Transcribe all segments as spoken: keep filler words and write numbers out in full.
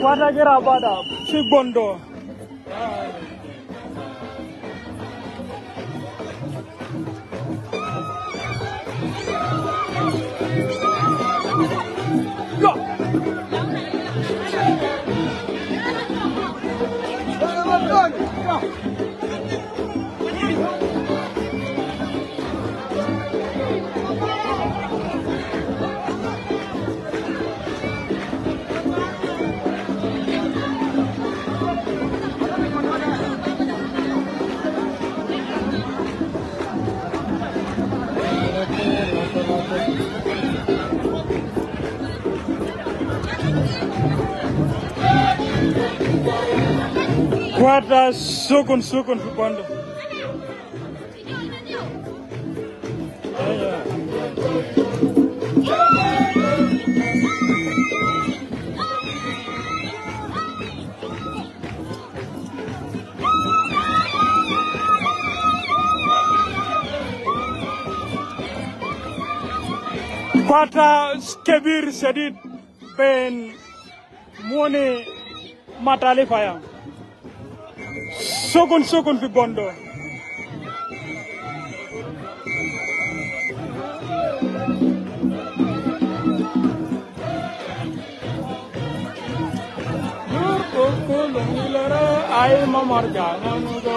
Kwata kira bada, si Bondo. Kwata sukun sukun fi Bondo. Kwata kebir shadid ben Muni Matali Faya. Sukun sukun fi Bondo. Ai mama arja na nugo.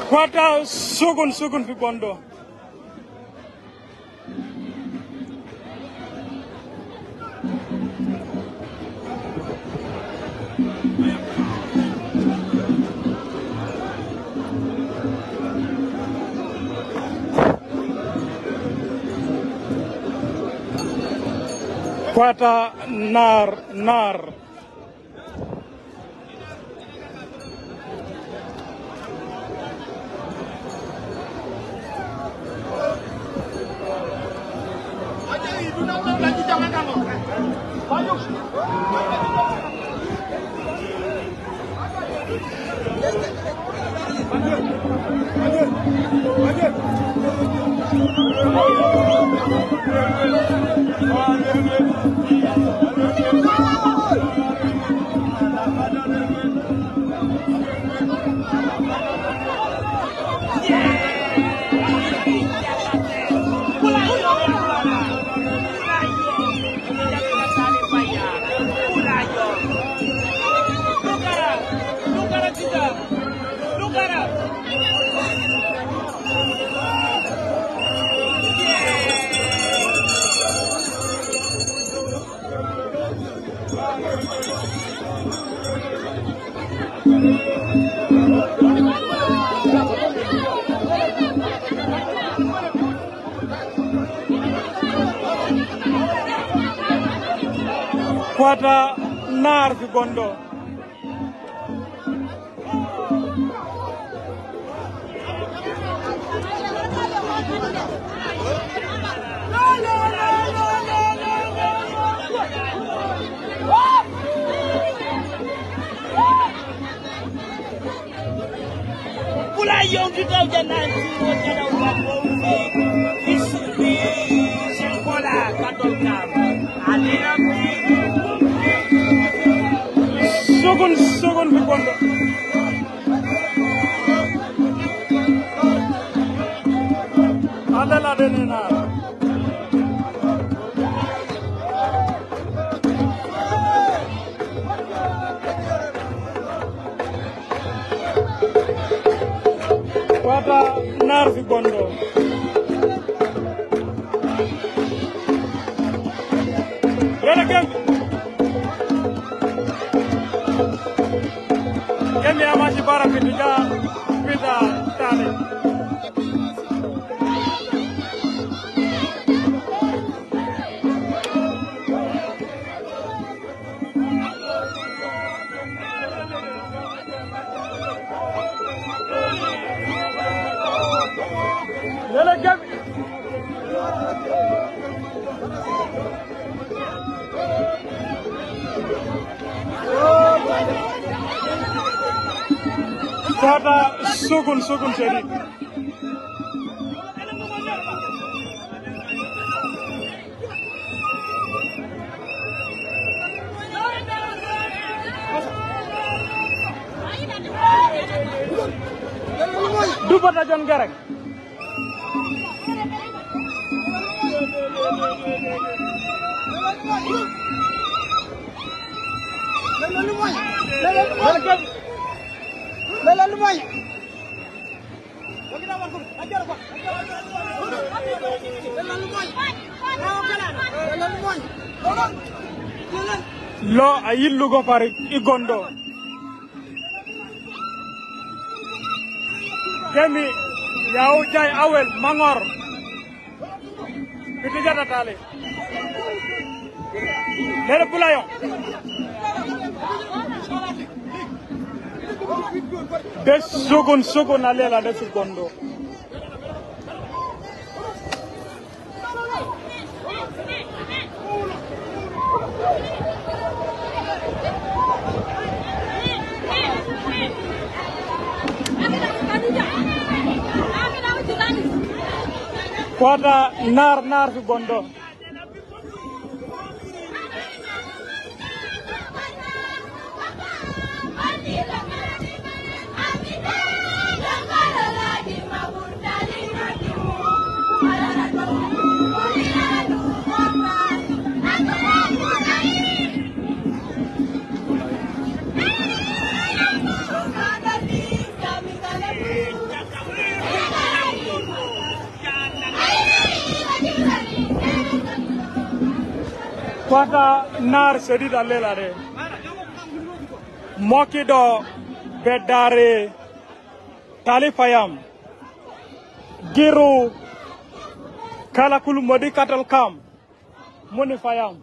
Kwata sukun sukun fi Bondo. Kwata nar nar. Kwata nar fi Bondo. Pula yong kita ujian nanti, ujian ujian bau. Isi, isi sekolah Katolika. Alina. Sukun, sukun fi Bondo. Ada la de nena. Kwata nar fi Bondo. Rena kem. Pita, pita, tali. Kwata sukun, sukun seri. Dupa ta John Garang. Lo a yillu go pari i gondo. Gemi, yau jai awel mangor. Piti jata tali. Lele bulayo. De sukun, sukun a lela de sukundo. Kwata nar, nar fi gondo. Kwata nar sedit a lela de. Mokido, Bedare, Tali Payam, Giru, Kalakul Modi Cattle Camp, Muni Payam.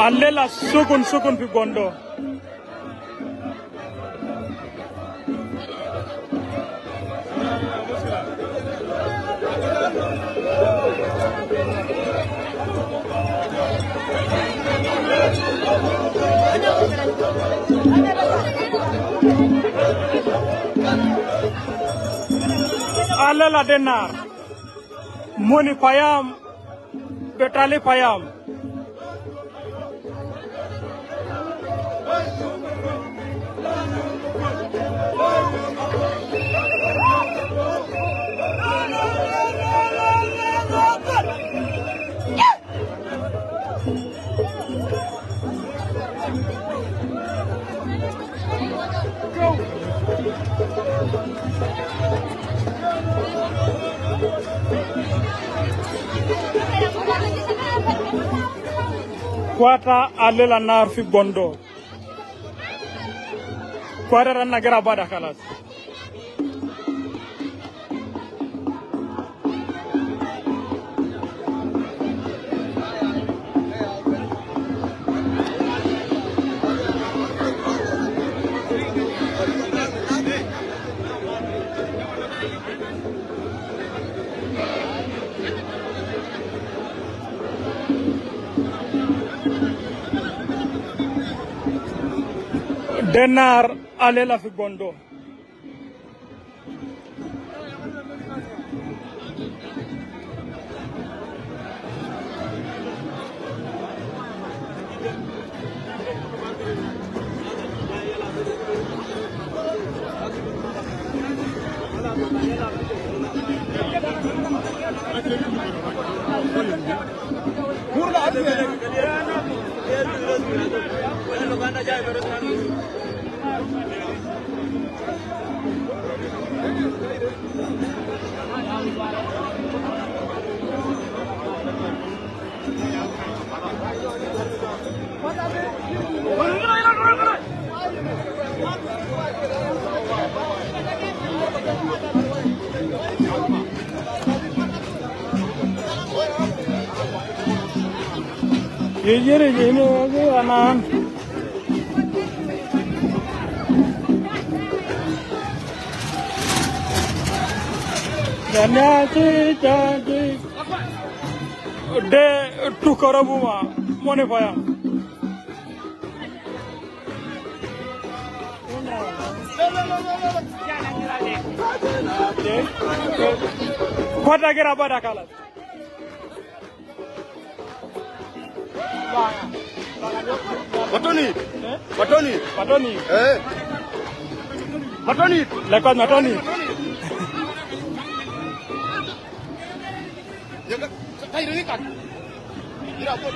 A lela sukun, sukun fi gondo. A lela de nar. Muni Payam, Betali Payam. Kwata a lela nar fi gondo. Kwata ran na gera bada kalas. De nar a lela fi gondo. Ye ye re ye ne ye anan. Dana ti ta ti. De Tukoro bu ma, mone paya. Kwata gera bada kala. Matoni. Eh? Matoni. Matoni. Eh. Matoni. Lekot Matoni.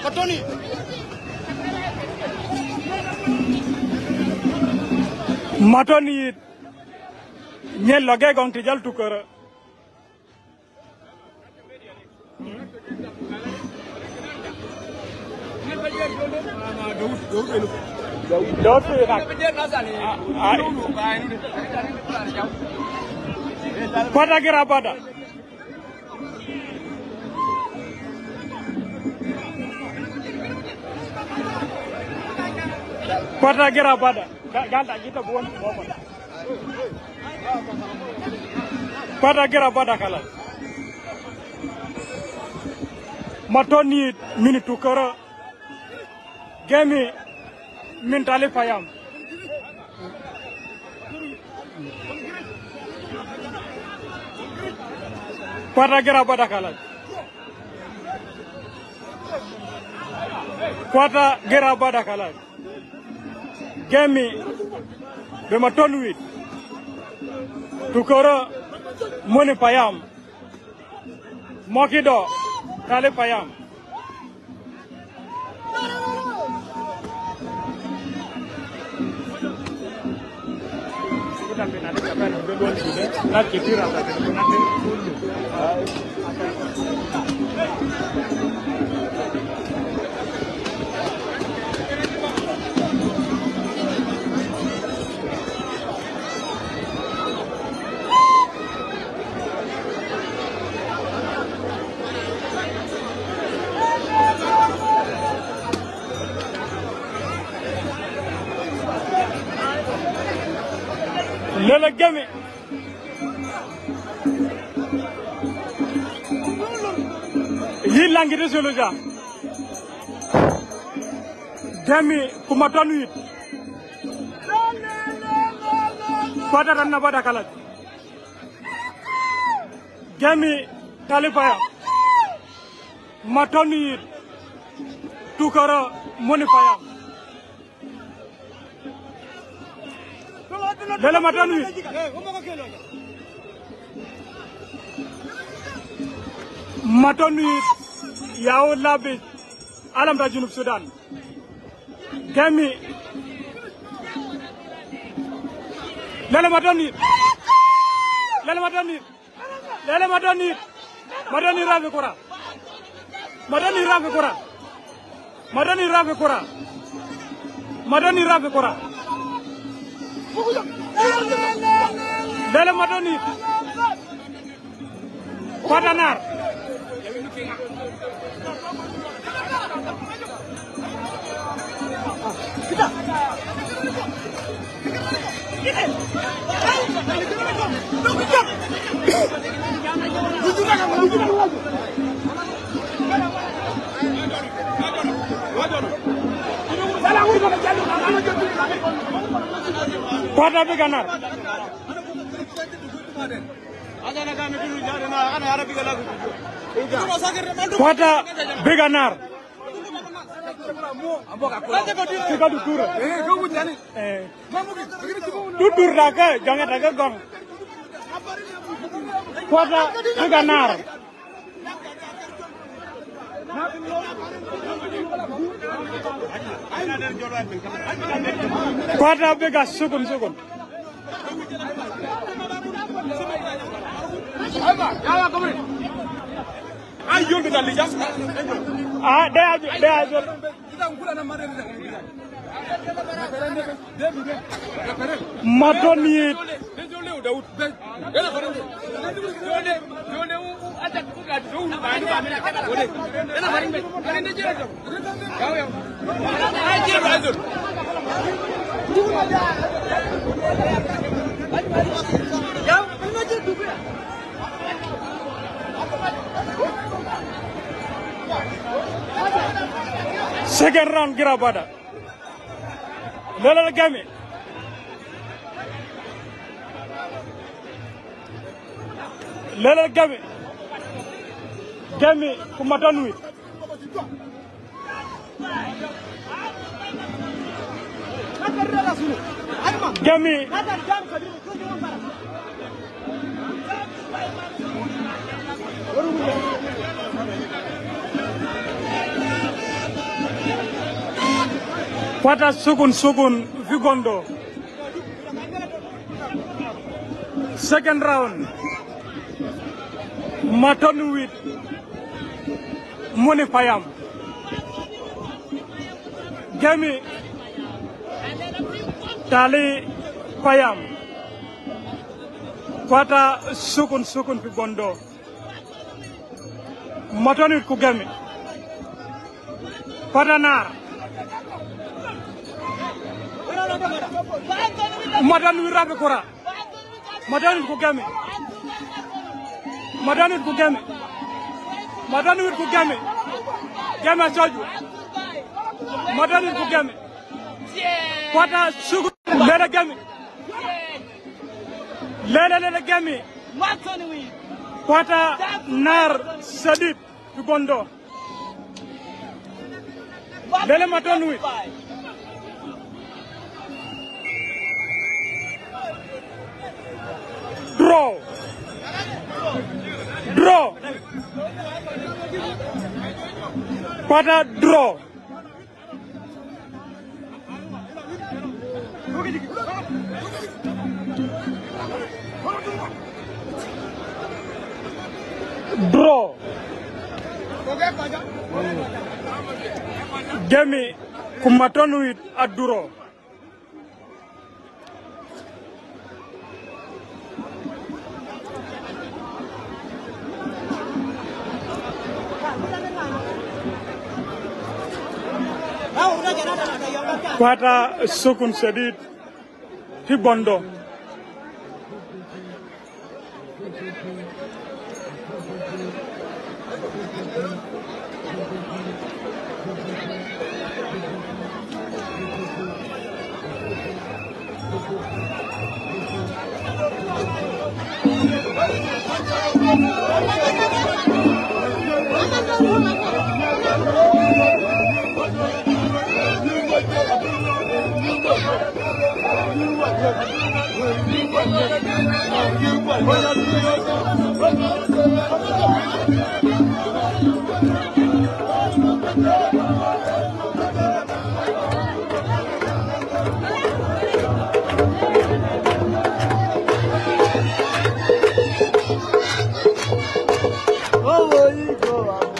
Matoni. Matoni. Nye loge gong tijal Tukoro. Kwata gera bada. Kwata gera bada. Ga-, ganda kita buon. Kwata gera bada kala. Matoni min Tukoro. Gemi min Tali Payam. Kwata gera bada kala. Kwata gera bada kala. Gemi be Matoni wit. Tukoro moni Payam. Mokido Tali Payam. Lele gemi. Yi langi de solo ja. Gemi ku Matoni wit. Kwata dan na bada kala. Gemi Tali Payam. Matoni wit. Tukoro moni Payam. Lele Matoni wit. Matoni wit. Yau labi. Alam ta Junub Sudan. Gemi. Lele Matoni wit. Lele Matoni wit. Lele Matoni wit. Matoni wit rafi kura. Matoni wit rafi kura. Matoni wit rafi kura. Matoni wit rafi kura. Lele Matoni wit. Kwata nar. Kwata bega nar. Kwata bega nar. Kika dudura. Eh. Dudur dake, jange dake gong. Kwata bega nar. Kwata bega sukun sukun. Ah, de ajo, de ajo. Matonwit. Second round, gira bada. Lele Gemi. Lele Gemi. Gemi ku Matonwit. Gemi. Kwata sukun sukun fi Gondo. Second round. Matonwit Muni Payam. Gemi Tali Payam. Kwata sukun sukun fi Gondo. Matonwit ku Gemi. Kwata nar. Matonwit rabi kura. Matonwit ku Gemi. Matonwit ku Gemi. Matonwit ku Gemi. Gemi asoju. Matonwit ku Gemi. Kwata sukun. Lele Gemi. Lele, lele Gemi. Kwata nar sadid fi Gondo. Lele Matonwit. Draw. Draw. Kwata draw. Draw. Gemi ku Matonwit a draw. Kwata sukun sadid fi Gondo.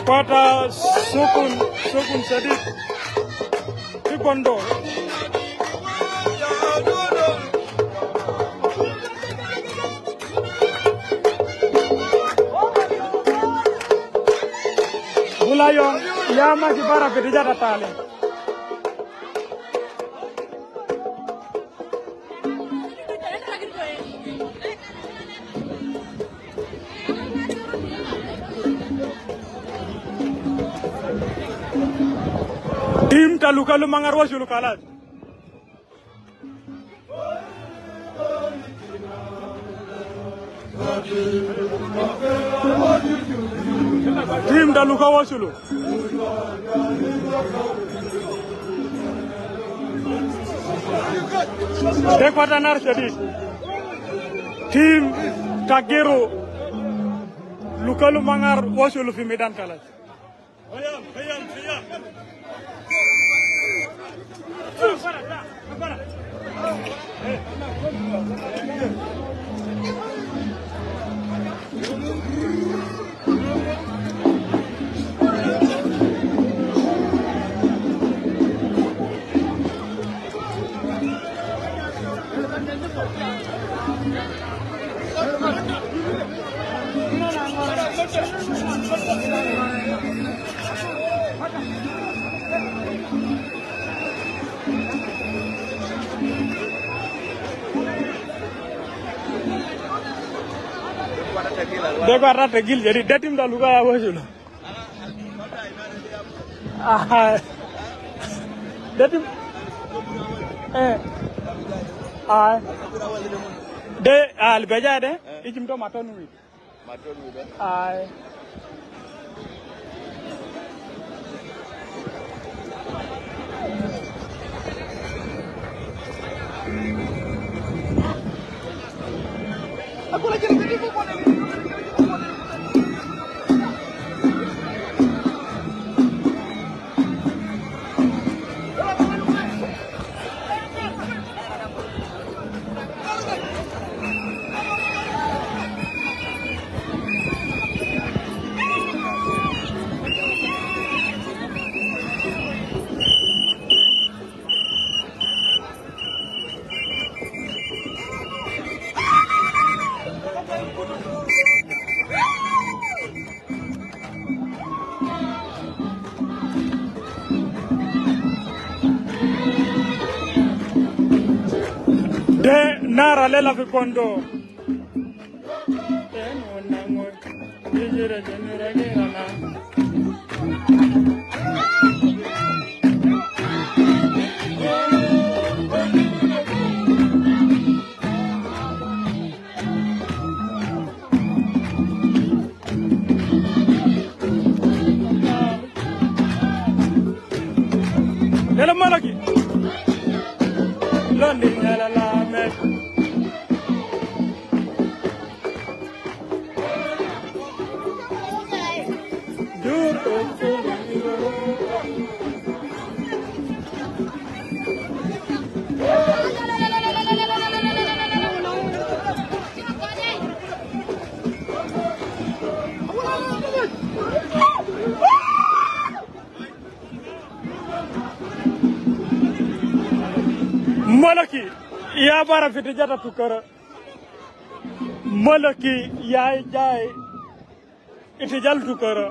Kwata sukun, sukun sadid fi Gondo. Bula yom, ya ma ki bara bidi jada tali. Team ta Lukalu Mangar Wasulu kalas. Team ta Luka Wasulu. De kwata nar sadid. Team ta Giru Lukalu Mangar Wasulu fi midan kalas. Dego ara tegel, jadi de tim da luga ya wajula. Ah. De tim. Eh. Ah. De, ah, albeja de. Ijim to maton wi. Ai. De nara lela fi kondo. Lele Malaki. London, la, la, la, me. Malaki, ya bara fiti jata tukara. Malaki, ya jai. Iti jal tukara.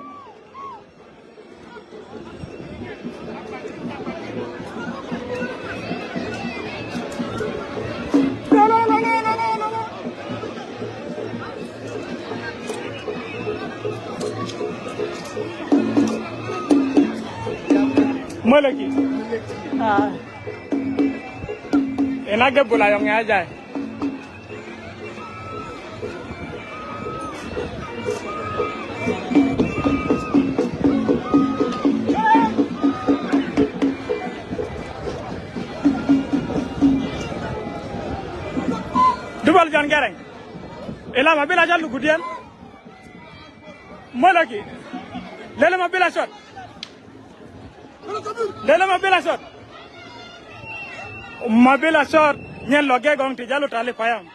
Malaki. Ah. Ina ge bula yong ya jai. Dubal John Garang. Ila Mabila Short lugudian. Malaki. Lele Mabila Short. Lele Mabila Short. Mabila Short. Nyen loge gong ti jalo tali payam.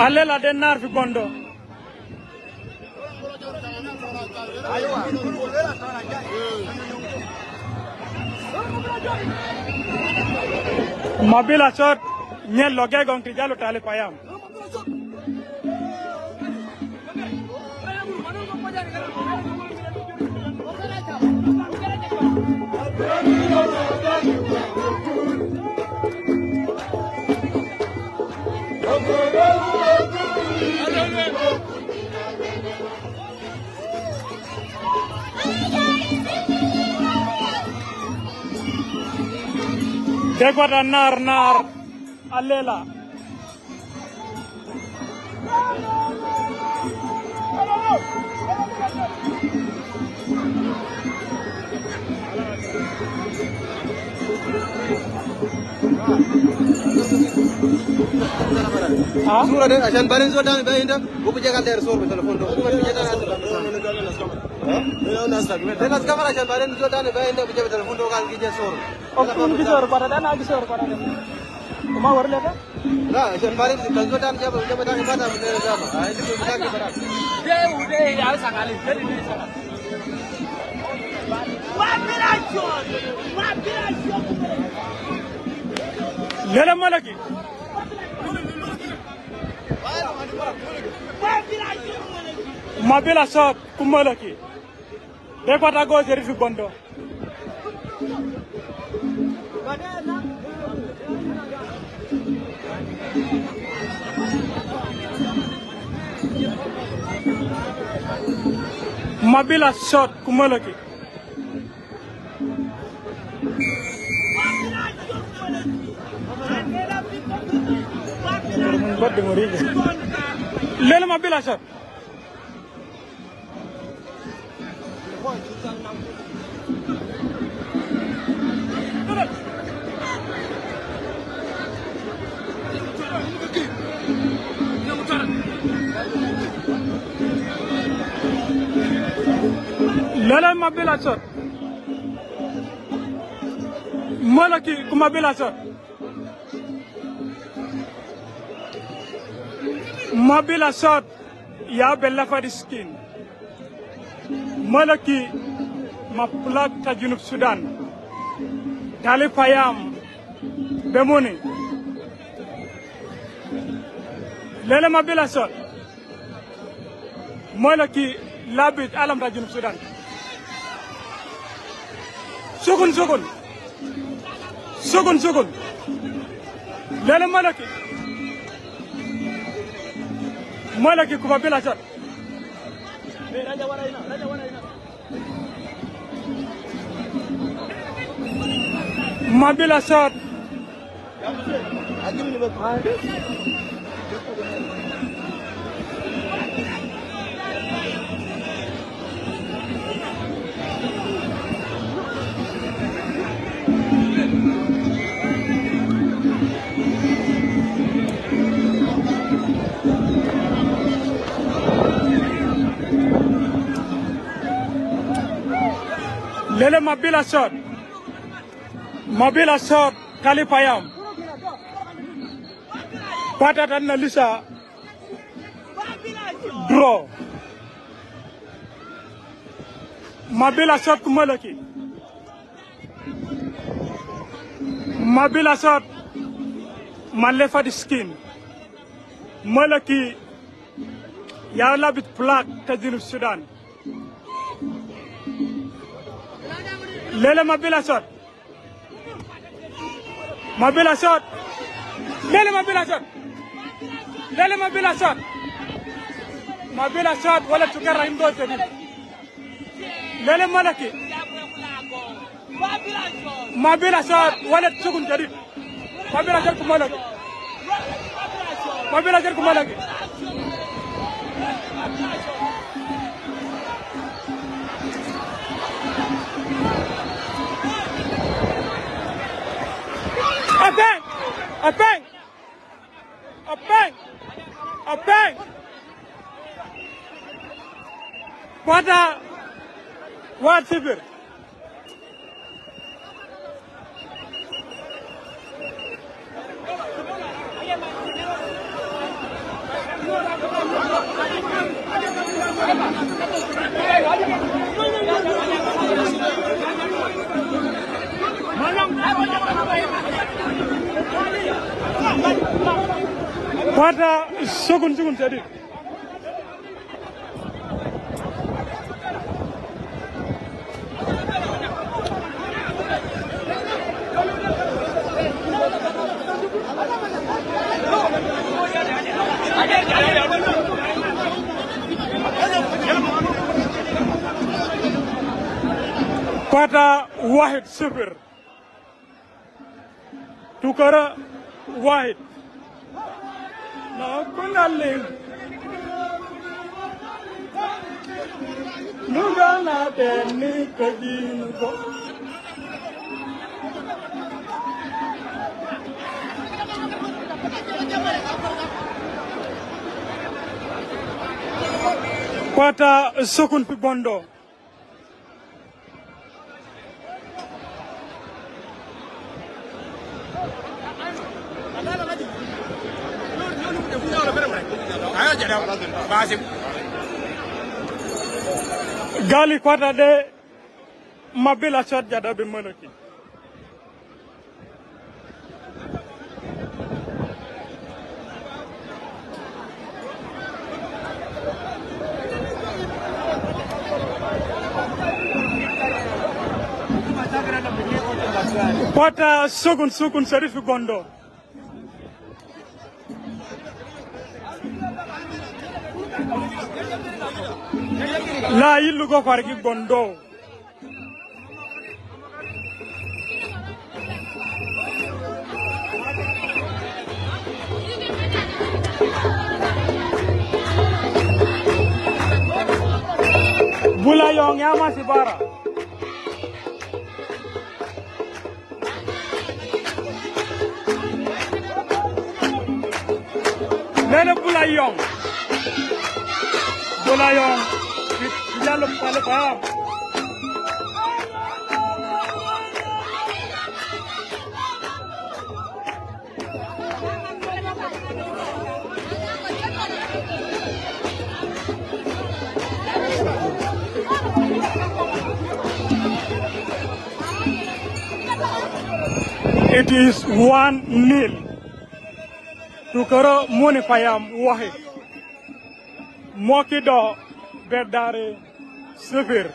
Alela de nar fi kondo. Mabila Short, nyen loge gong ti jalo tali payam. Degwada nar nar alela. Ha? Sura de, ashan barin zol tani bayin da, bu bu jagal der sor be telefon do. Huh? They don't understand. Let us cover action, but then so then they end up with the telephone to go and get your soul. Okay, we get soul, but then I get soul, but then. Uma worry later. No, action, but then because so then jab jab then but then I think we can get. They would they are sakali. Lele Malaki. Mabila Short ku Malaki. Be kwata go Sheriff Bondo. Mabila Short ku Malaki. Lele Mabila Short. Lele Mabila Short. Malaki ku Mabila Short. Mabila Short, ya be leopard skin. Malaki ma plak ta Junub Sudan. Tali payam be muni. Lele Mabila Short. Malaki labit alam ta Junub Sudan. Sukun, sukun. Sukun, sukun. Lele Malaki. Malaki ku Mabila Short. Mabila Short. Lele Mabila Short. Mabila Short, tali payam. Pata tan na lisa. Draw. Mabila Short ku Malaki. Mabila Short ma leopard skin. Malaki ya labit plak ta Junub Sudan. Lele Mabila Short. Mabila Short. Lele Mabila Short. Lele Mabila Short. Mabila Short wala tukar rahim do tadi. Lele Malaki. Mabila Short wala sukun tadi. Mabila Short ku Malaki. Mabila Short ku Malaki. Apeng! Apeng! Apeng! Apeng! Kwata wahid sifir. Kwata sukun sukun tadi. Kwata wahid sifir. Tukara wahid. Na kunaling. Lugana teni kajin ko. Kwata sukun pi Bondo. Gali kwata de, mabila shot ja da bi mölöki. Kwata sukun sukun Sheriff Gondo. La ilu go fargi Gondo. Bula Yong ya masi bara. Lele Bula Yong. Bula Yong. Ki-, ki-, ya lo pale pa. It is one nil. Tuköro Muni Payam wahid. Mokido Bedari sifir.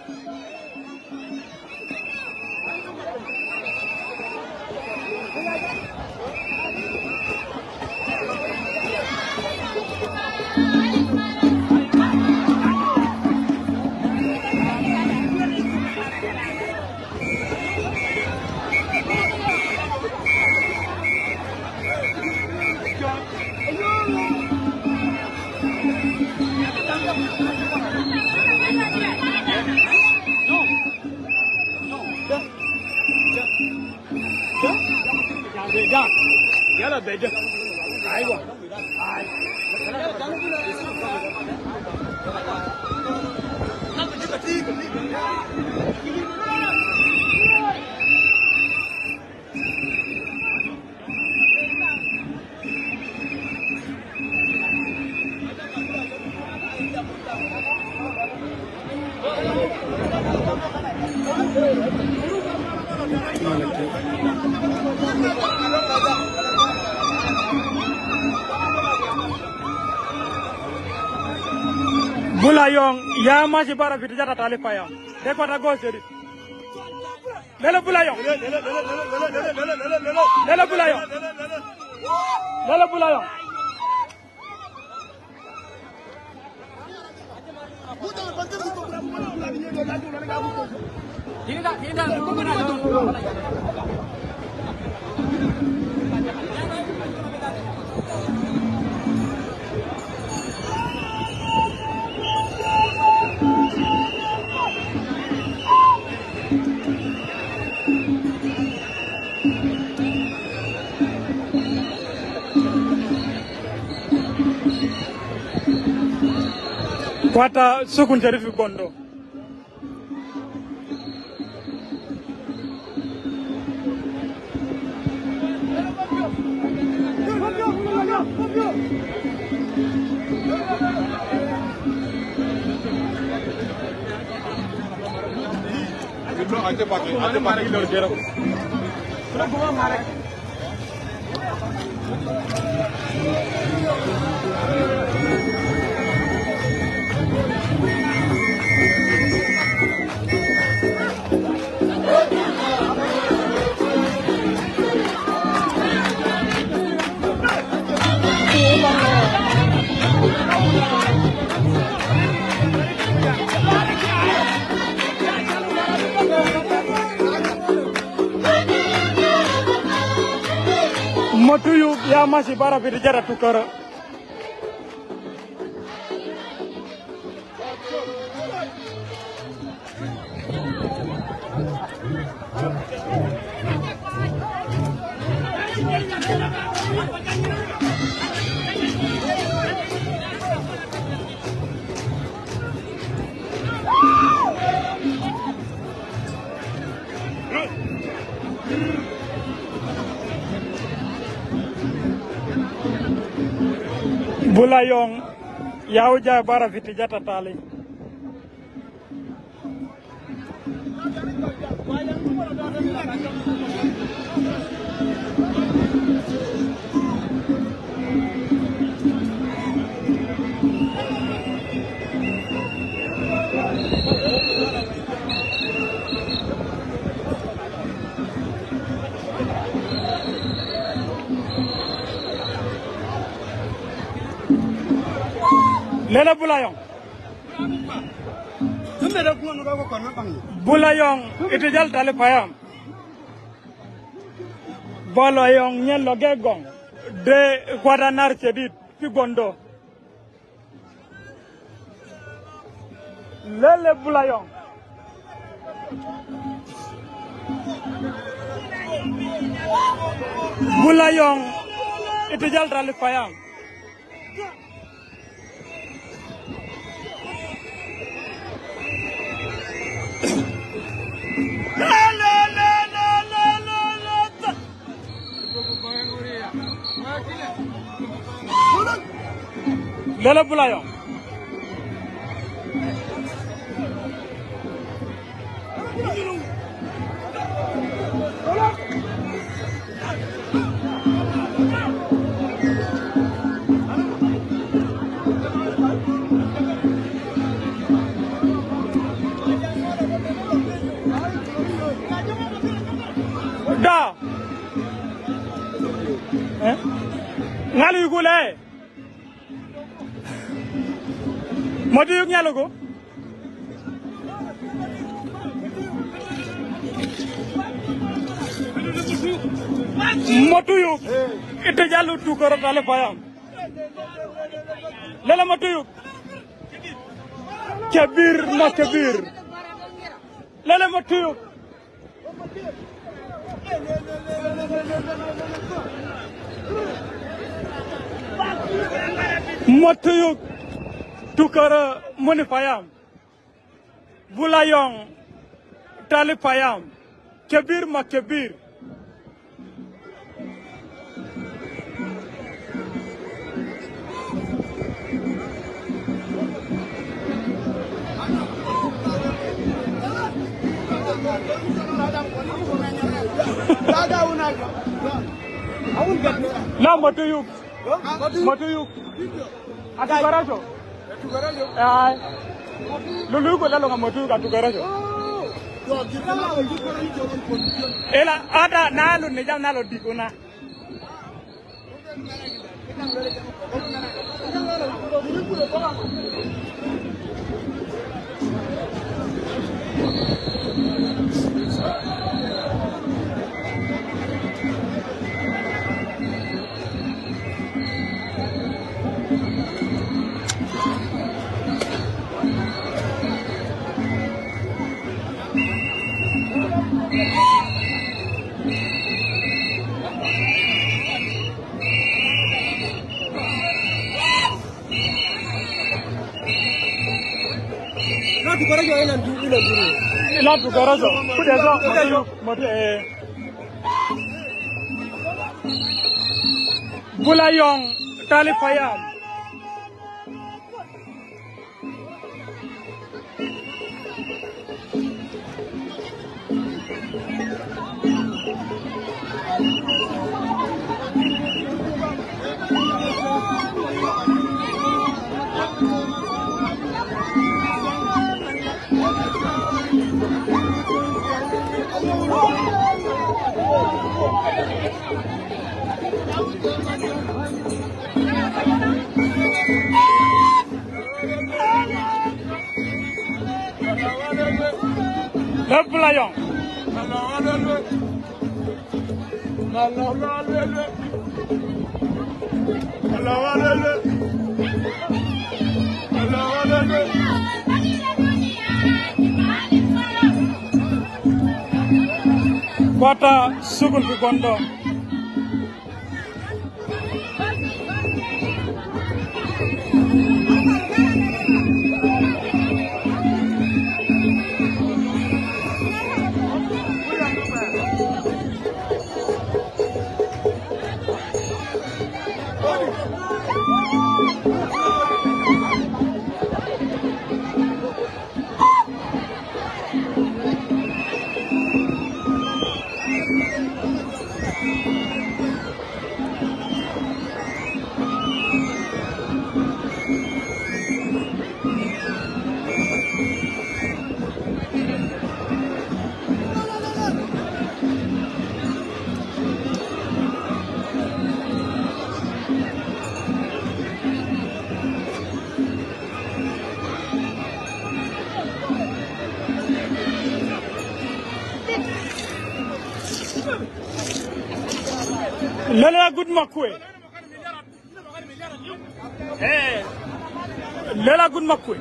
Bula Yong ya masi bara fiti jata tali payam. De kwata go seri. Lele Bula Yong. Lele Bula Yong. Lele Bula Yong. Kwata sukun Sheriff Gondo. Matuyu ya masi bara fiti jara tuköro. Bula Yong, Yauja bara fiti jata tali. Lele Bula Yong. Bula Yong, iti jal tali payam. Bula Yong, nyel lo gegong. De kwada nar chedit, pi gondo. Lele Bula Yong. Bula Yong, iti jal tali payam. Lele Bula Yong. Da. Eh? Ngali gule. Matu yuk nyalo ko. Matu yuk. Iti jal tukoro tali payam. Lele Matu yuk. Kebir ma Kebir. Lele Matu yuk. Matu yuk. Tukoro muni payam. Bula Yong tali payam. Kebir ma Kebir. La Matu yuk. Matu yuk. Atugarajo. Ai. Lulu ko lalo nga Matu yuk atugarajo. Ela ada nalu ni jam nalu dikuna. Ila tukarajo, ila tukarajo. Kudeso, matu, matu, eh. Bula Yong, tali payam. Lele Bula Yong. Kwata sukun pi gondo. Lele Agut Makwe. Eh. Lele Agut Makwe.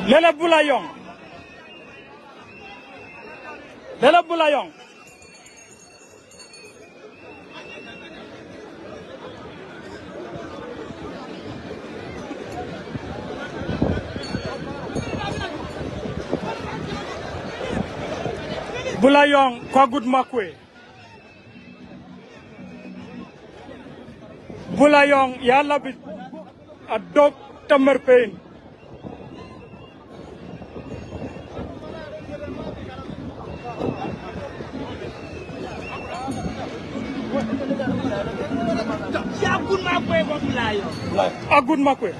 Lele Bulayong. Lele Bulayong. Bulayong ko Agut Makwe. Bulayong ya labit a dok tamer pein. Agut Makwe.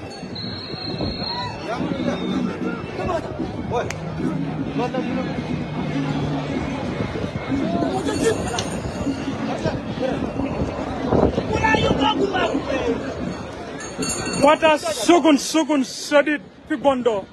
Kwata sugun sugun sodit pi Bondo.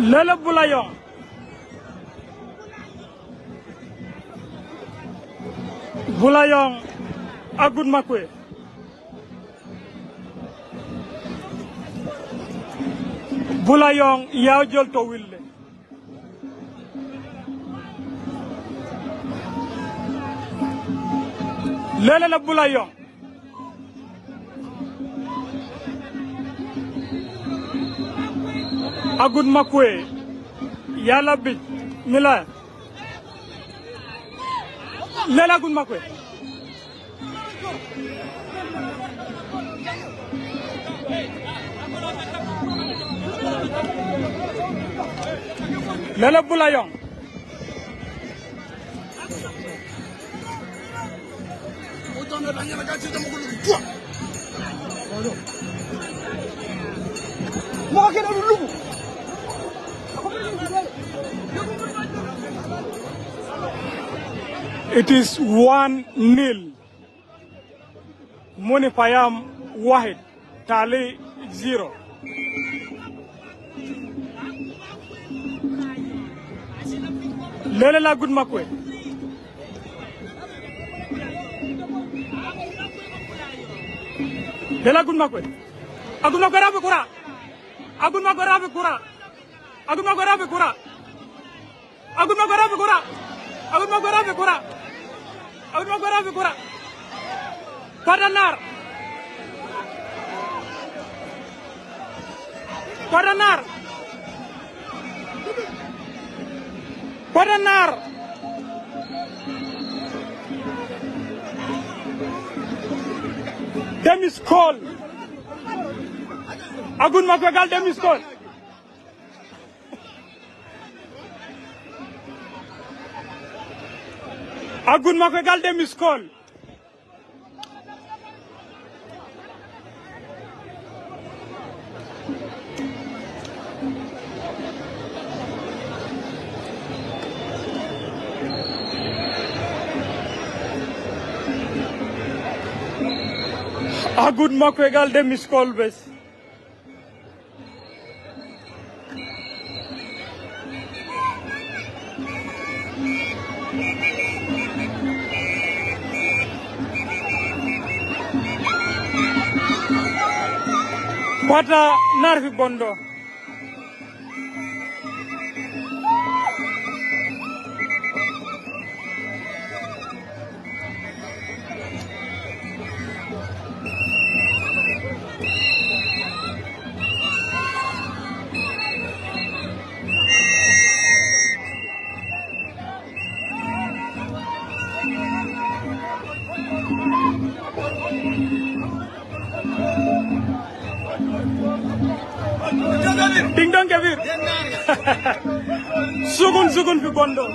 Lele Bulayong. Bulayong Agut Makwe. Bulayong ya jolto wille. Lele la Bulayong. Agut Makwe. Ya labit. Mila. Lele Agut Makwe. Lele Bulayong. It is one nil. Muni Payam wahid. Tally zero. Lele la Agut Makwe. Lele Agut Makwe. Agut Makwe rapi kura. Agut Makwe rapi kura. Agut Makwe rapi kura. Agut Makwe rapi kura. Agut Makwe rapi kura. Agut Makwe rapi kura. Kwata nar. Kwata nar. Kwata nar. Dem is call. Agut Makwe gal dem is call. Agut Makwe gal dem is call. Agut Makwe gal dem is call bes. Kwata nar pi Bondo. Dingdong Kebir. Sukun, sukun pi Bondo.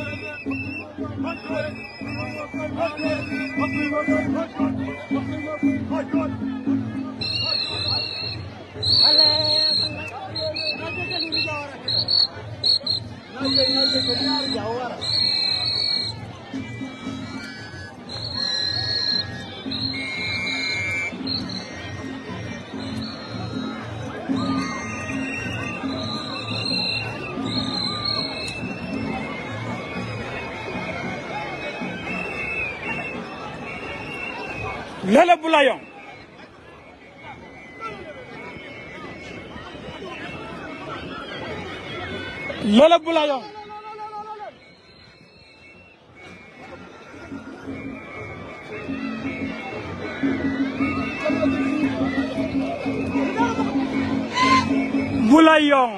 Lele Bulayong. Lele Bulayong. Bulayong.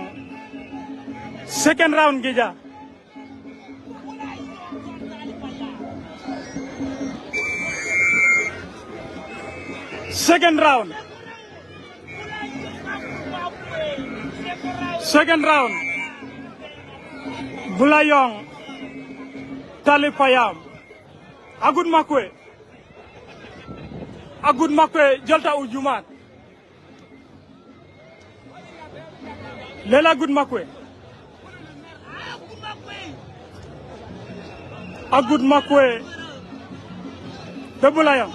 Second round gija. Second round. Second round. Bulayong. Tali Payam. Agut Makwe. Agut Makwe, Jalta Ujumat. Lele Agut Makwe. Agut Makwe. Be Bulayong.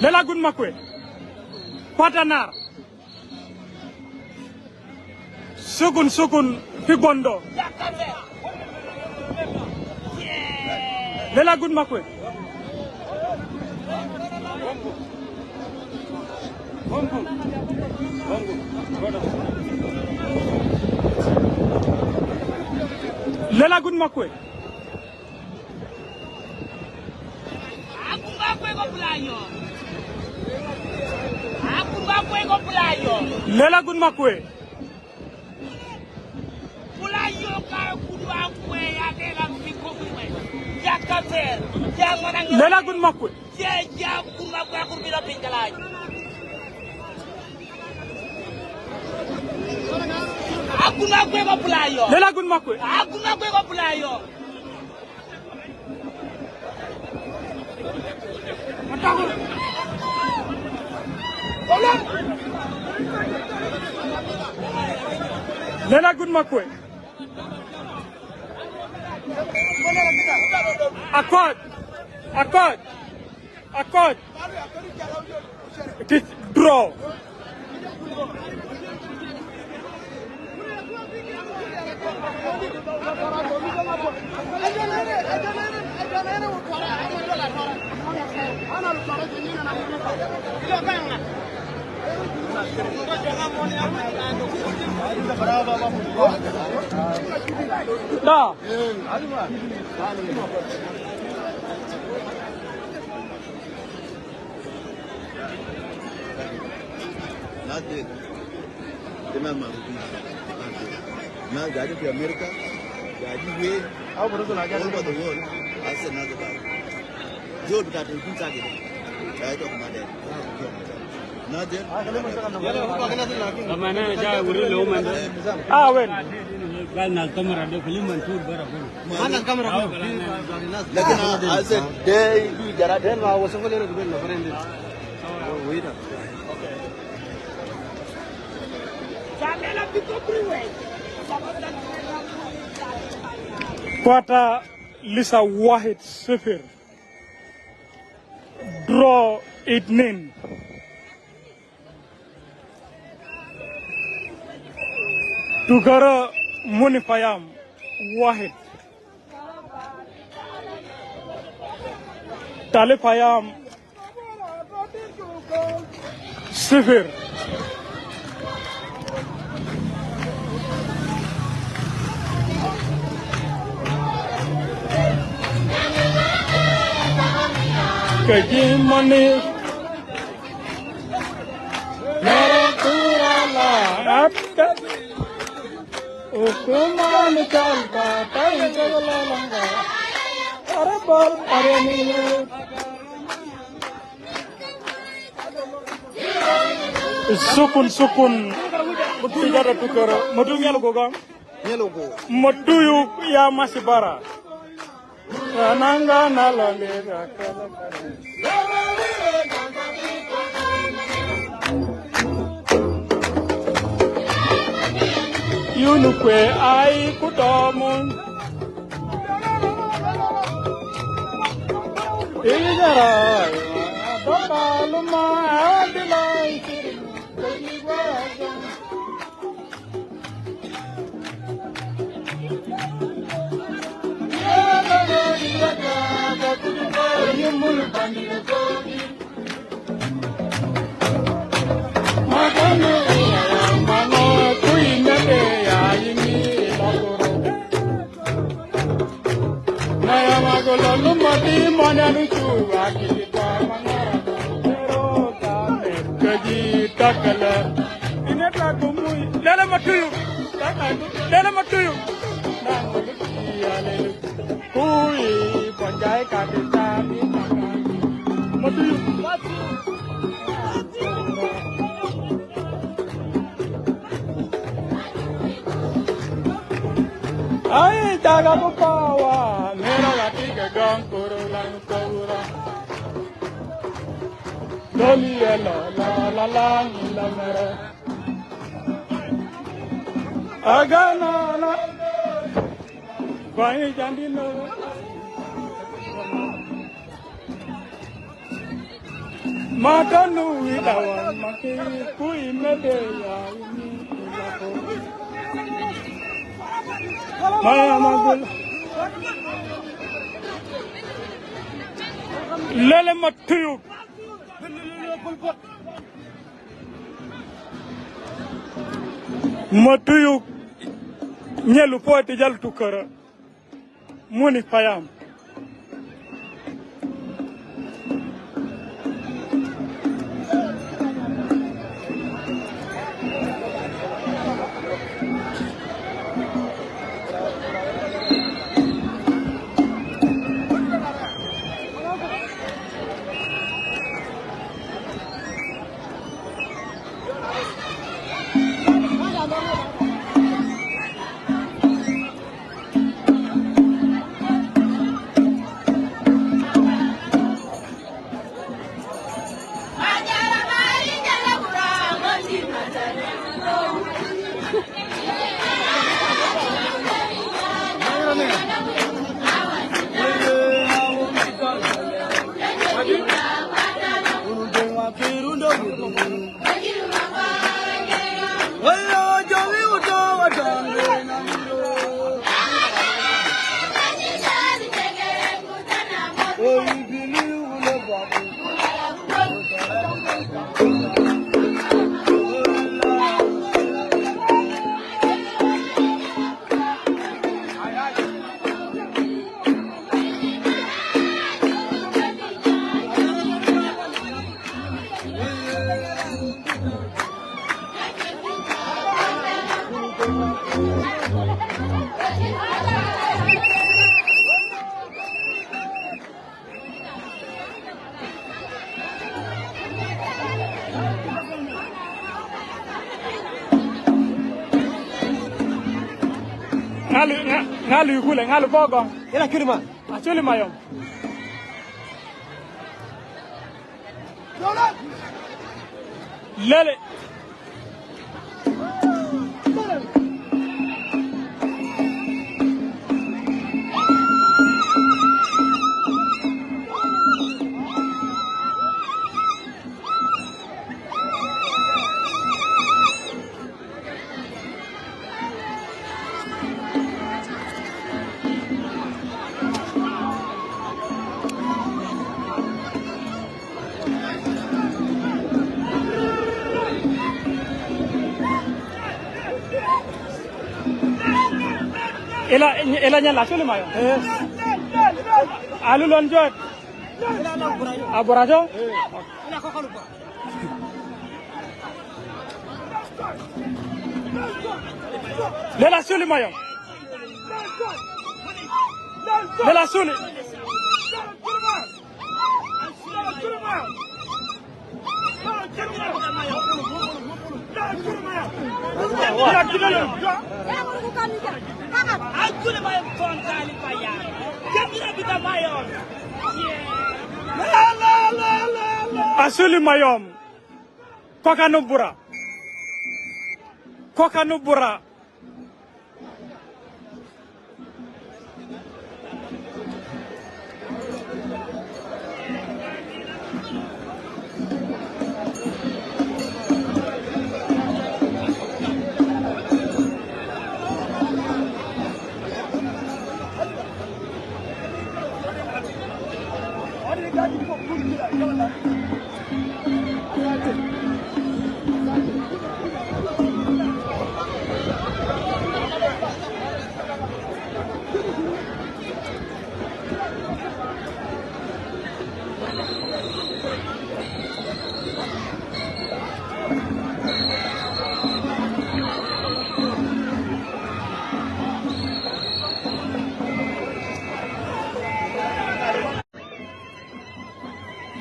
Lele Agut Makwe. Patanar. Sukun, sukun pi Bondo. Lele Agut Makwe. Lele Agut Makwe. Lele Agut Makwe. Lele Agut Makwe. Lele Agut Makwe. Lele Agut Makwe. Accord. Accord. Accord. It is draw. Da. Nadir. Dena malu. Nadir. Nadir, jadi di Amerika, jadi we all over the world. Ase Nadir. Joe bita tu pun sagi. Jadi tu kemana? Nadir. Ah, wen. Mana kamera? Lakin, ah, ase dei du jara dei. Quarter lisa wahid sifir. Draw itnin. Tugara Muni Payam wahid. Tali Payam sifir. Kajimani. Mere turala apka. Hukuman chalta, tai chalanga. Sukun, sukun. Buti jara tukar. Madu ngelugu ga? Ngelugu. Madu yu ya masi bara. Nanga na londe. Yunu kwe ai kutomun. Ijara, doka luma, adilai. Lele matuyu. Lele matuyu. Kui, panjai kati tani. Matuyu. Ai, taga bukawa, mera gati ke gang kuru lang kura. Doli la la la la la mera. Agana na. Bai jandi na. Matanu idawan maki kui mede ya ini ilako. Maya magul. Lele matuyu. Matuyu. Nyelu poti jal tukara. Muni payam. Ngalu, nga-, ngalu kule, ngalu pogong. Ila kiri ma. Achuli mayom. Lele. Ela, ela nya la suli mayo. Eh. Alu lonjot. Aborajo? Lela suli mayo. Lela suli. Asuli Mayom. Koka nu bura. Koka nu bura.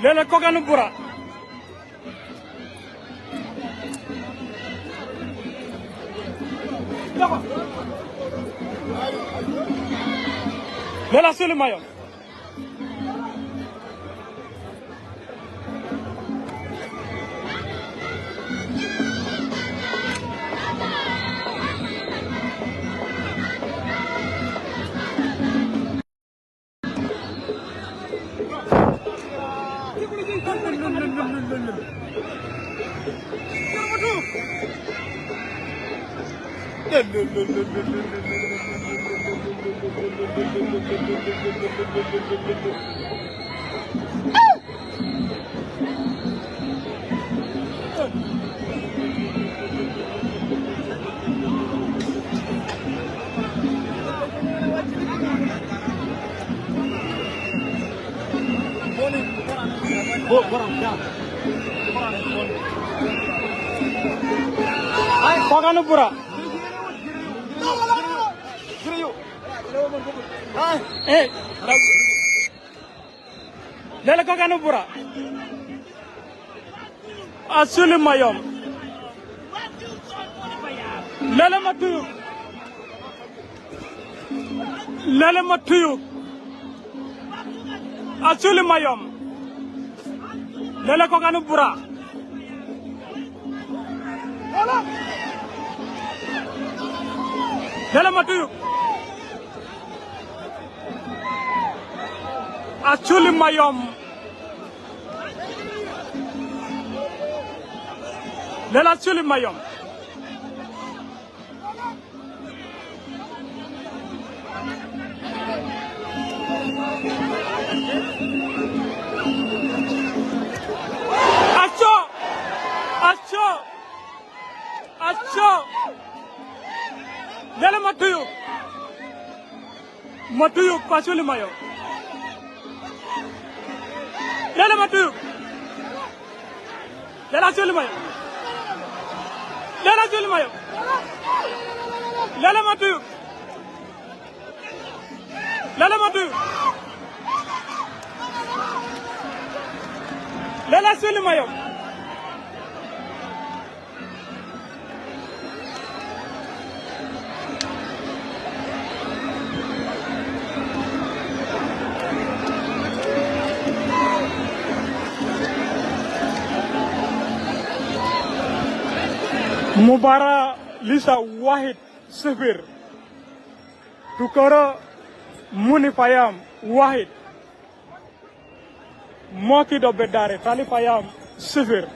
Lele koka nu bura. Lele Asuli Mayom. Koka nu bura. Eh. Lele koka nu bura. Asuli Mayom. Lele Matuyuk. Lele Matuyuk. Asuli Mayom. Lele koka nu bura. Lele Matuyuk. Asuli Mayom. Lele Asuli Mayom. Aso! Aso! Aso! Lele Matuyuk. Matuyuk, Asuli Mayom. Lele Matuyuk. Lele Asuli Mayom. Lele Asuli Mayom. Lele Matuyuk. Lele Matuyuk. Lele Asuli Mayom. Mubara lisa wahid sifir. Tukoro Muni Payam wahid. Moki do Bedare, Tali Payam sifir.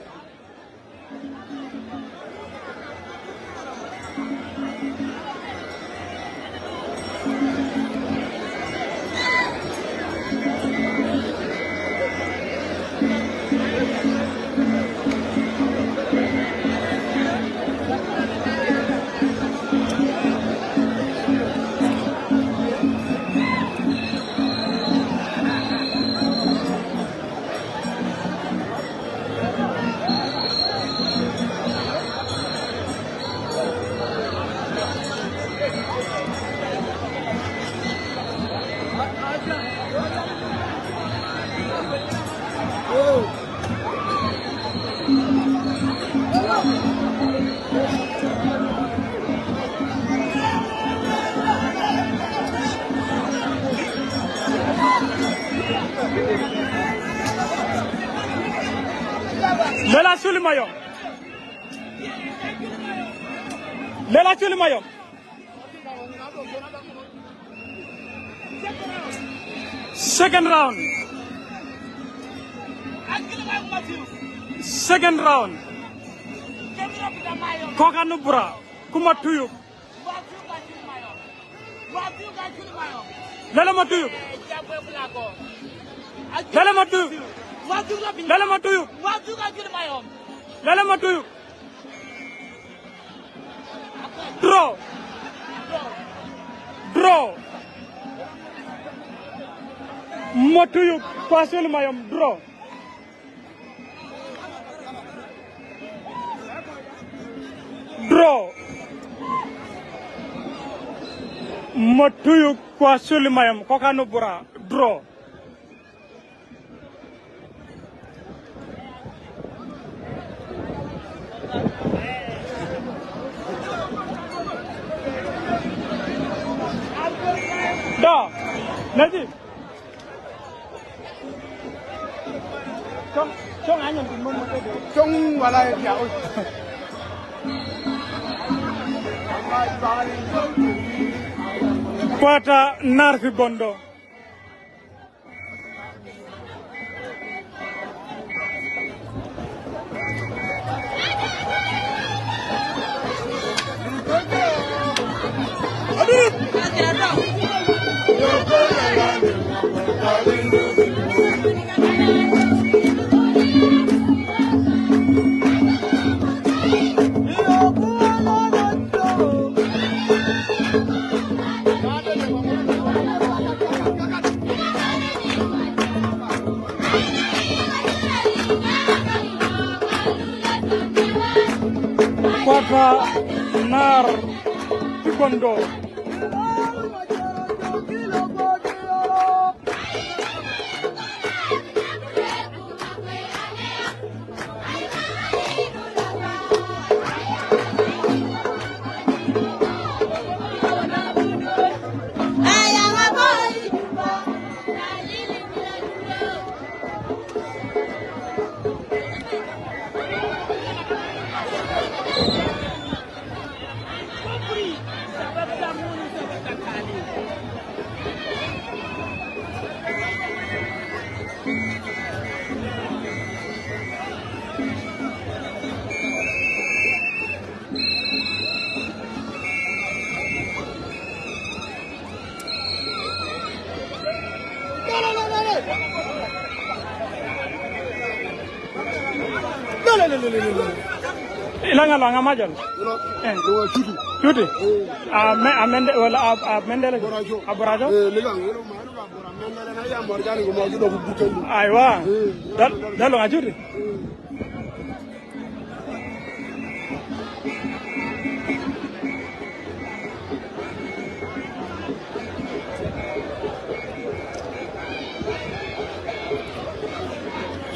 Lel a suli mayom. Lel a suli mayom. Second round. Second round. Koka nu bura. Kuma tuyuk. Lele ma tuyuk. Lele ma tuyuk. Lele ma tuyuk. Lele ma tuyuk. Draw. Draw. Ma tuyuk. Kwa suli mayom. Draw. Draw. Ma tuyuk kwa suli mayom, koka nu bura. Draw. Da. Naji. Cong, cong anyan di mum. Cong wala ya. Kwata nar fi gondo. Kwata nar ti gondo. Ilanga langa majal. Eh. Cuti. Cuti. A me, a mende, wala a, a mendele. Aborajo. Aborajo. Eh, langa, wala ma, wala abora mendele na ya morjani ko mo judo ku bukelu. Aiwa. Eh. Dal, dal nga cuti. Eh.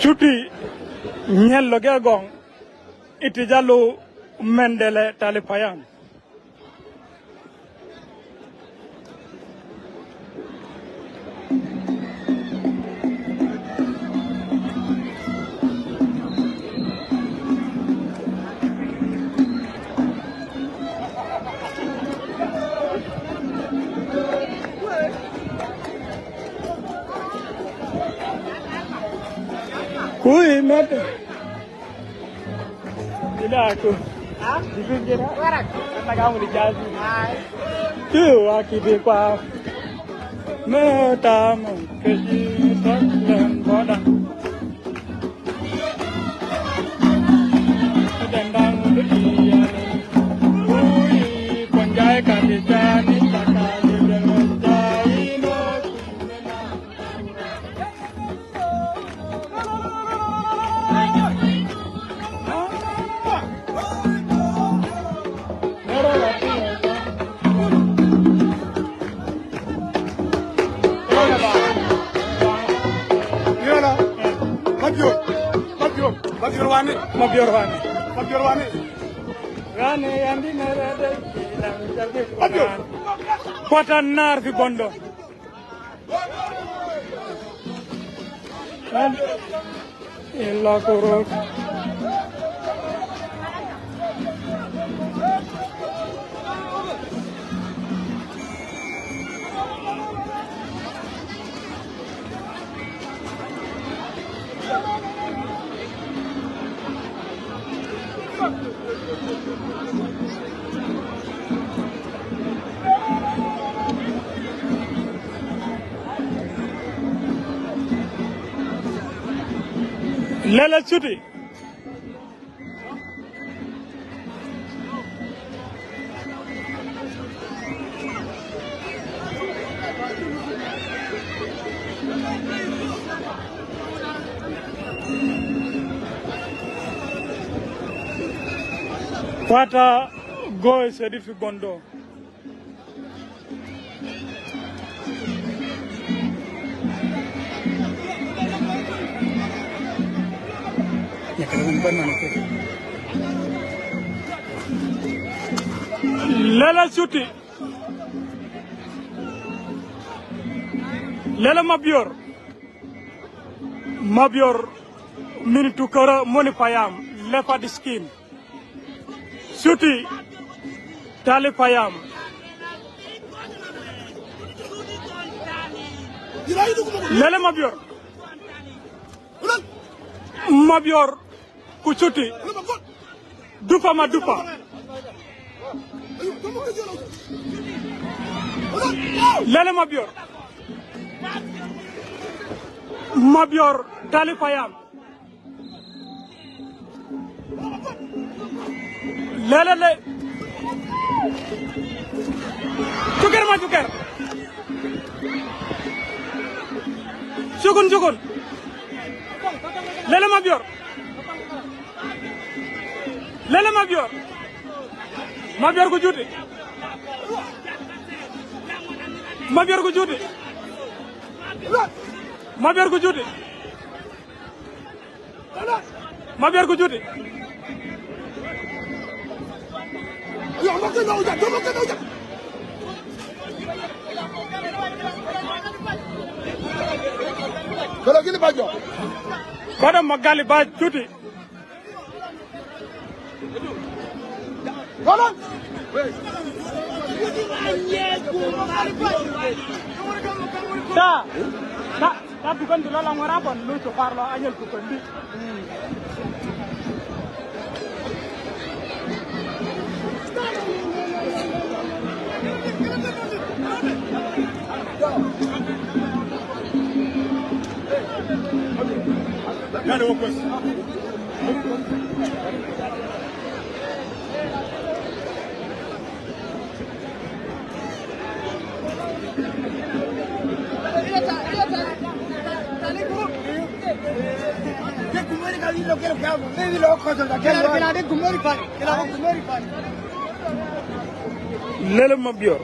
Cuti nyel loge gong iti jalu mendele tali payan. Kui mete. Ila aku. Ha? Dipinggir, ha? Warak. Karena kamu di jalan. Hai. Tuh, aki di kwa. Metamu ke sini dan bodan. Dendang dia. Ui, panjai kati jani takali dengan jaino. Mabior, mabior, mabior wane. Mabior wane. Wane yandi nerede. Mabior. Kwata nar fi gondo. Ila koro. Lele Suti. Kwata gol se di fi gondo. Lele Suti. Lele Mabior. Mabior mini tukara moni payam. Lefa di skin. Suti, tali payam. Lele Mabior. Mabior ku Suti. Dupa ma dupa. Lele Mabior. Mabior, tali payam. Lele le. Cuker ma cuker. Sukun, sukun. Lele Mabior. Lele Mabior. Mabior ku Suti. Mabior ku Suti. Mabior ku Suti. Mabior ku Suti. Kada magali ba Suti. Ta, ta, ta dukan dula la ngora bon lu so parlo anyel dukan di. Lele Mabior.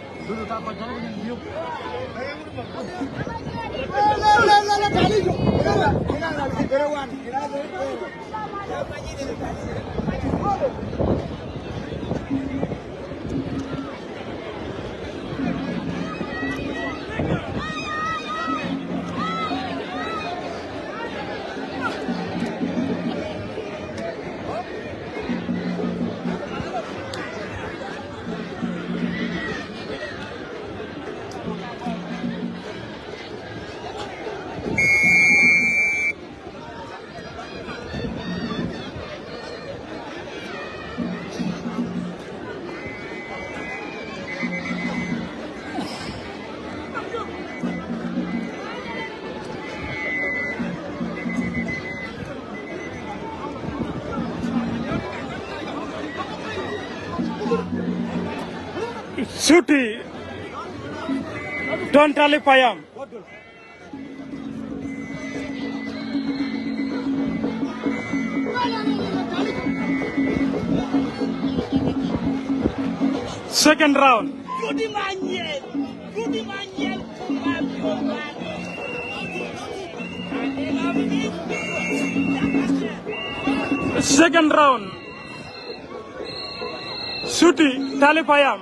Suti, totally payam. Second round. Second round. Suti, tali payam.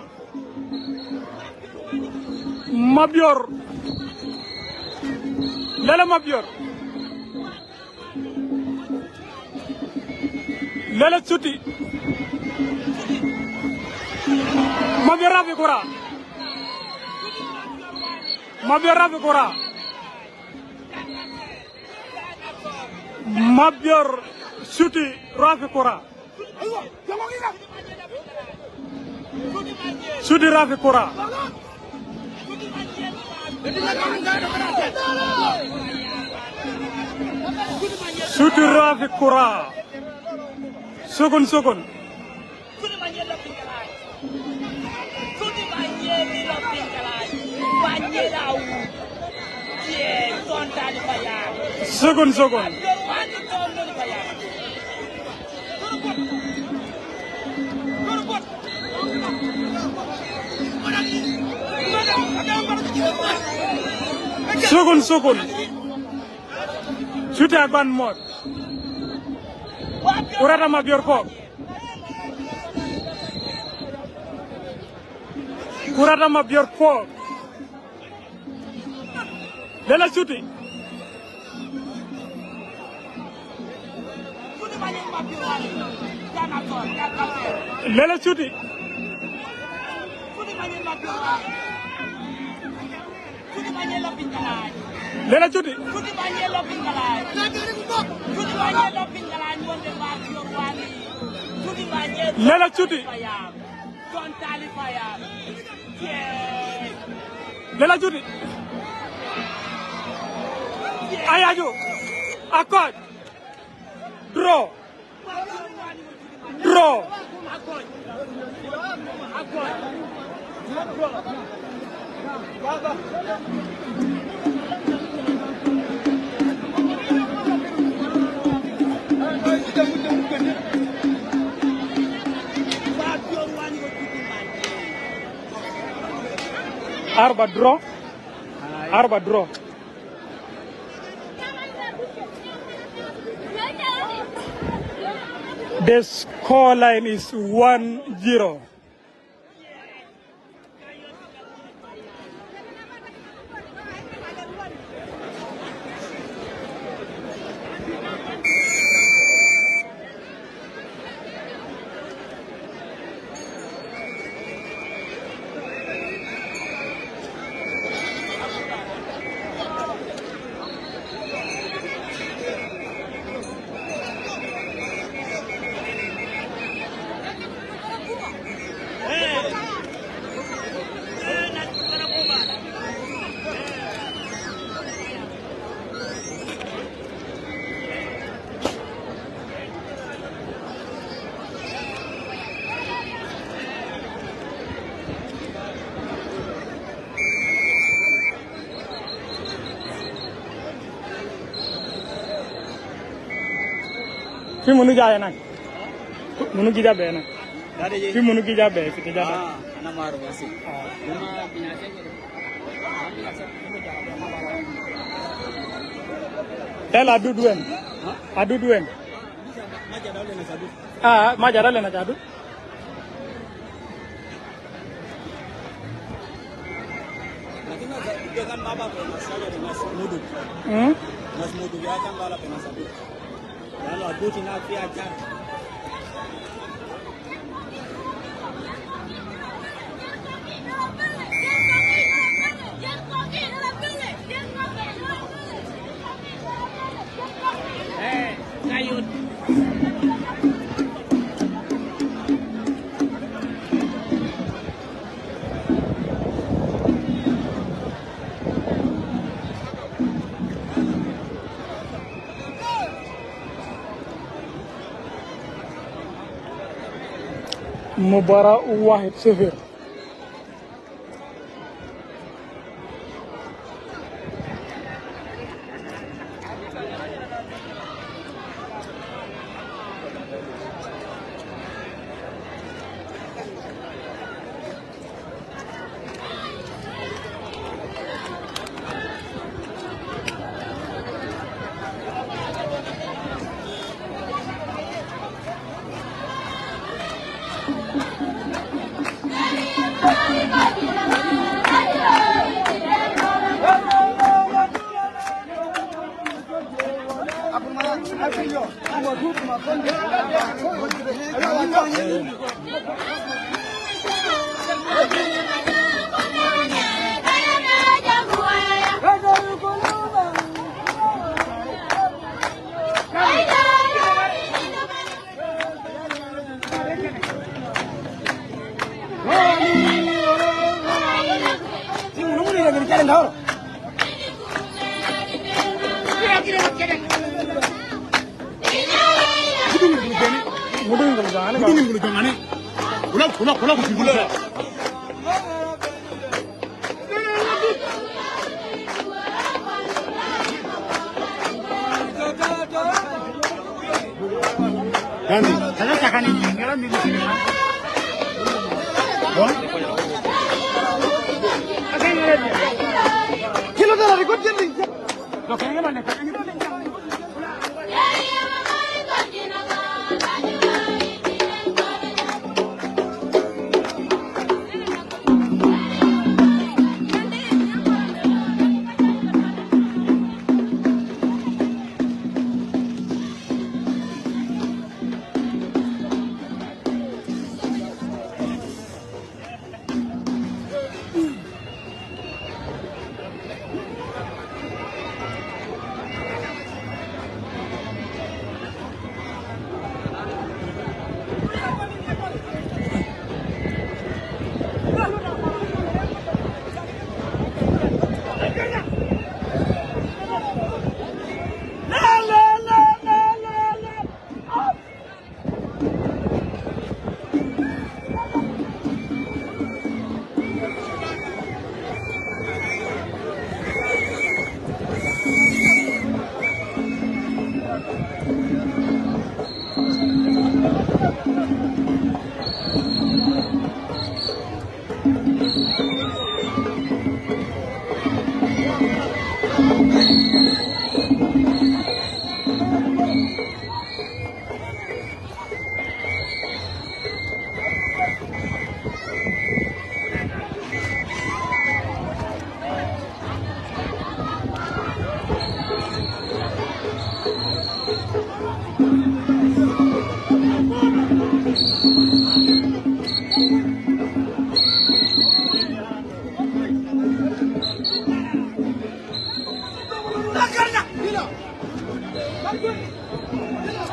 Mabior. Lele Mabior. Lele Suti. Mabior rafi kura. Mabior rafi kura. Mabior Suti rafi kura. Suti rafi kura. Suti Rafi Kura. Sukun, sukun. Sukun, sukun. Sukun, sukun. Suti agban mot. Kurata mabior pok. Kurata mabior pok. Lele suti. Lele suti. Lele suti. Lele suti. Lele suti. Ayaju. Akoj. Draw. Draw. Arba draw. Arba draw. The score line is one zero. Fi munu ja ya na? Munu gija be na? Fi munu gija be, fi gija be. Ah, ana maru basi. Ela adud wen. Adud wen. Ah, maja dale na jadu. Lakin na sa, dia kan baba pe na sa, dia na sa mudu. Hmm? Na sa mudu dia kan bala pe na sa. Lalu adu tina pia jar. Mubara wahid sifir.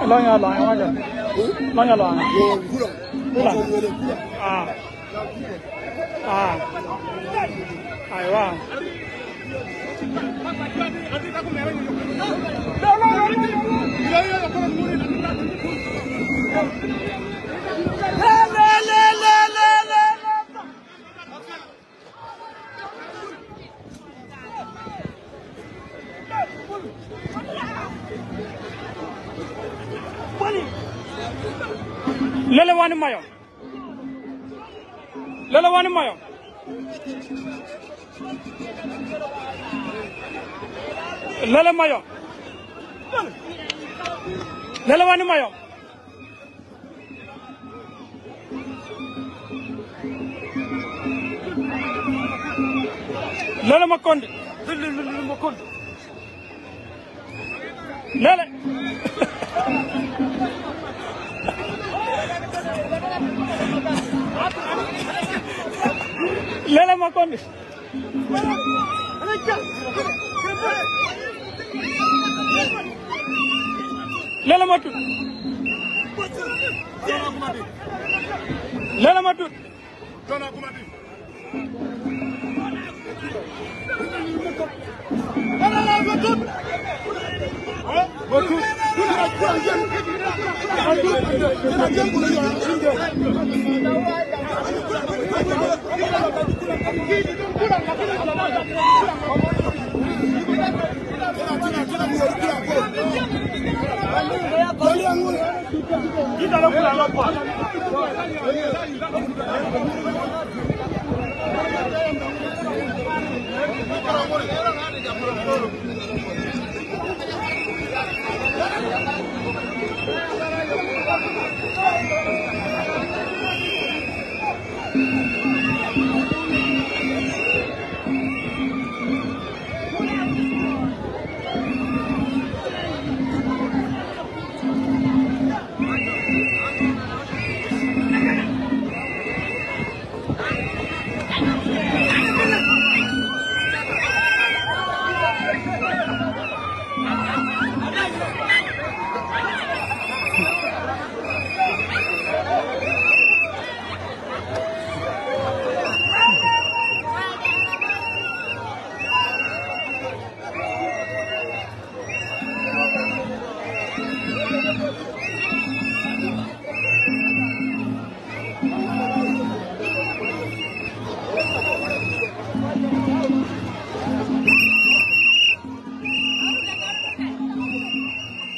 Lanya, lanya, lanya. Lanya, lanya. Kula. Ah. Ah. Aiwa. Lele wani mayo. Lele wani mayo. Lele mayo. Lele wani mayo. Lele makondi. Lele, lele, lele makondi. Lele. Lele makondi. Lele matut. Lele matut.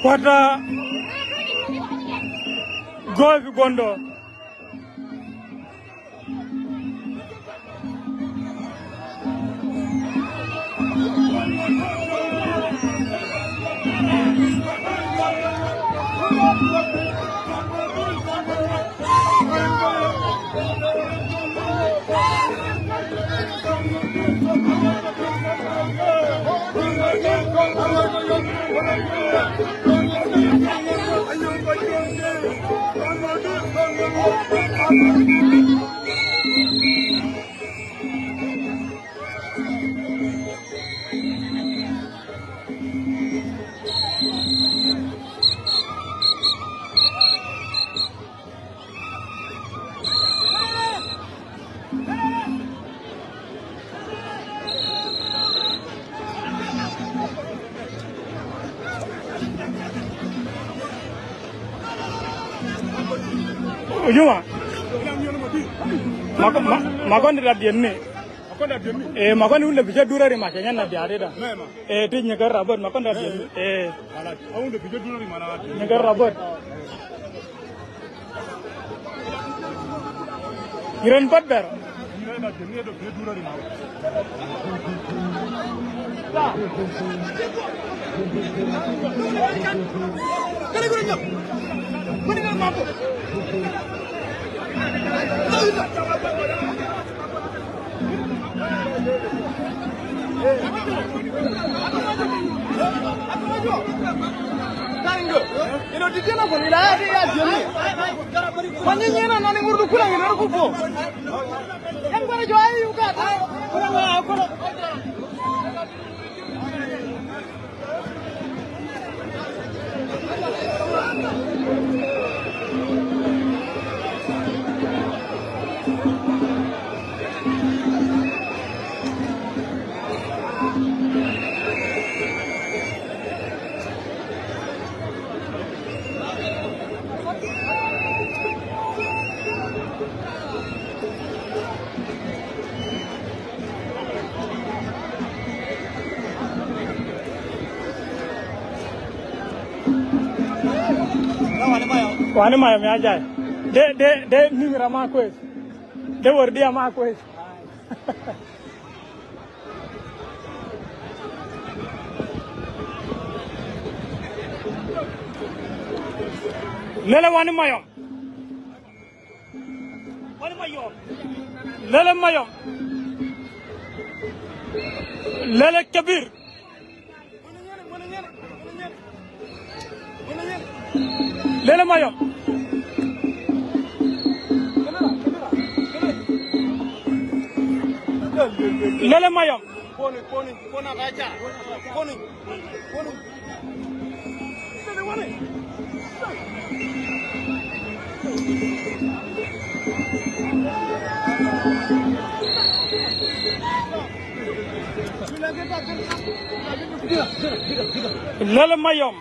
Kwata Gobi Bondo. Ujuma. Mako-, ma-, makon da dienne. Eh, makon un da bije dura ri ma kenya na diare da. Eh, ti nyikar rabot, makon da dienne. Eh. Nyikar rabot. Iren pat ber. Wani mayo mi ajai. De, de, de, mi mira ma kwes. De wor dia ma kwes. Lele wani mayo. Lele Mayom. Lele Kabir. Lele Mayom. Lele Mayom. Lele Mayom.